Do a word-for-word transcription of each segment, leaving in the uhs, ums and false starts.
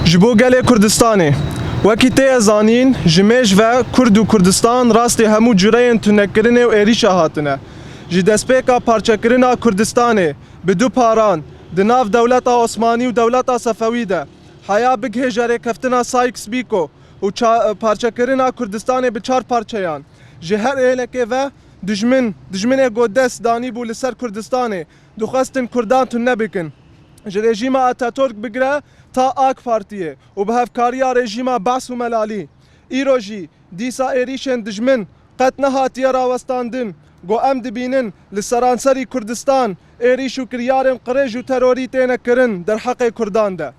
Ji bo gelê Kurdistanê. Wekî tê ye zanîn, ji mêj ve Kurd û Kurdistan rastê hemû cureyên tunekirinê û êrîşa hatine. Ji destpêka parçekirina Kurdistanê bi du paran, di nav dewleta Osmanî û dewleta Sefewî de, heya bigihêje rêkeftina Sykes-Picot û ça-, parçekirina Kurdistanê bi çar parçeyan. Ji her êlekê ve dijmin, dijminê ku dest danîbû li ser Kurdistanê, dixwestin Kurdan tune bikin. Ji rejîma Ataturk bigire ta AK Partiyê û bi hevkariya rejîma Baas û Melalî. Îro jî dîsa êrîşên dijmin qet nehatiye rawestandin. Ku em dibînin li seranserî Kurdistan êrîş û kiryarên qirêj û terorî têne kirin derheqê Kurdan de.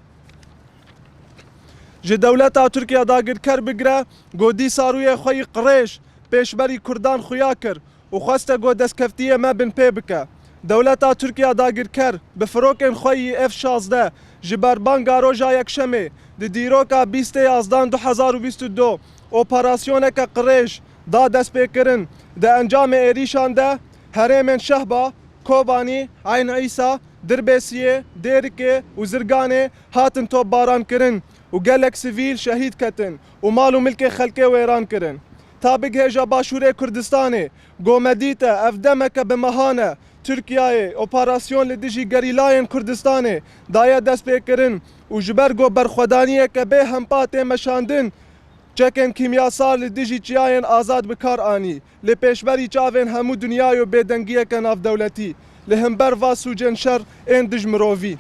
Ji dewleta Tirkiye dagirker bigire, ku dîsa rûyê xwe yî qirêj pêşberî Kurdan xuya kir û xweste ku destkeftiyê me binpê bike. Dewleta Tirkiye dagirker bi firokên xwe yî F şazdeh ji berbanga roja Yekşemê di dîroka bîstê yazdan du hezar û bîst û du operasyoneke qirêj da destpêkirin. Di encamê êrîşan de herêmên Şehba, Kobanî, Eyn Îsa, Dirbêsiyê, Dêrikê û Zirganê hatin topbarankirin û gelek sivîl şehîd ketin û mal û milkê xelkê wêran kirin. Ta bigihêje Başûrê Kurdistanê, ku me dîte ev demeke bi mehan e, Tirkiyeyê operasyon li dijî gerîlayên Kurdistanê daye destpêkirin û ji ber ku berxwedaniyeke bê hempa tê meşandin, çekên kîmyasar li dijî çiyayên azad bi kar anî. Lê pêşberî çavên hemû dinyayê û bêdengiyeke navdewletî li hember va sûcên şer ên dij mirovî.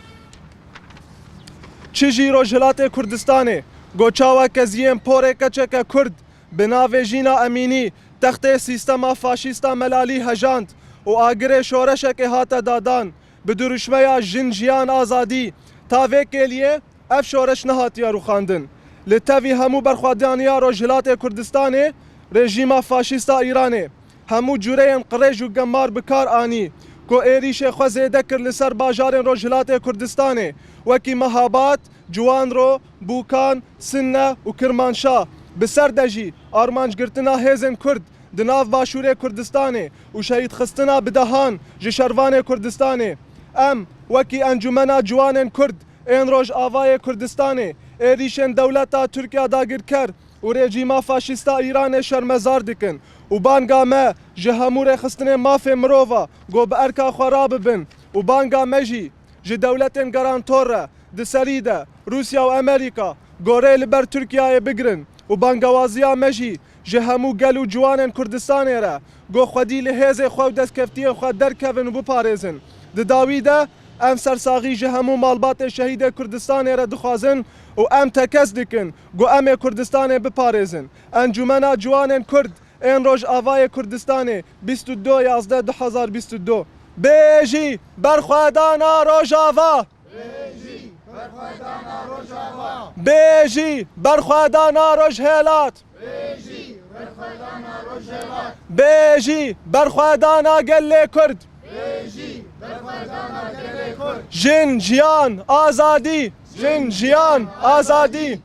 Çi jî Rojhilatê Kurdistanê, ku çawa keziyên porê keçeke Kurd bi navê Jîna Emînî textê sîstema faşîsta Melalî hejand û agirê şoreşekê hate dadan, bi dirûşmeya Jin, Jiyan, Azadî, ta vê kêliyê ev şoreş nehatiye rûxandin. Li tevî hemû berxwedaniya Rojhilatê Kurdistanê, rejîma faşîsta Îranê hemû cureyên qirêj û gemar bi kar anî, ku êrîşê xwe zêde kir li ser bajarên Rojhilatê Kurdistanê, wekî Mehabad, Ciwanro, Bûkan, Sinne û Kirmanşah. Bi ser de jî armancgirtina hêzên Kurd di nav Başûrê Kurdistanê û şehîdxistina bi dehan ji şervanê Kurdistanê. Em, wekî Encûmena Ciwanên Kurd ên Rojavayê Kurdistanê, êrîşên dewleta Tirkiya dagirker û rejîma faşîsta Îranê şermezar dikin û banga me ji hemû rêxistinên mafê mirova ku bi erka xwe rabibin û banga me jî ji dewletên garantor re di serî de Rûsya û Amerîka gorê li ber Tirkiyeyê bigirin û bangewaziya me jî ji hemû gel û ciwanên Kurdistanê re ku xwedî li hêzê xwe û destkeftiyên xwe derkevin û biparêzin. Di dawî de em sersaxî ji hemû malbatê şehîdê Kurdistanê re dixwazin û em tekez dikin ku em ê Kurdistanê biparêzin. Encûmena Ciwanên Kurd ên Rojavayê Kurdistanê, bîst û du yazdeh du hezar bîst û du. Bêjî berxwedana Rojava! Bêjî berxwedana Rojava! Bêjî berxwedana Rojhelat! Bêjî berxwedana Rojhelat! Bêjî berxwedana gelê Kurd! Bêjî berxwedana gelê Kurd! Jin, jiyan, azadî! Jin, jiyan, azadî!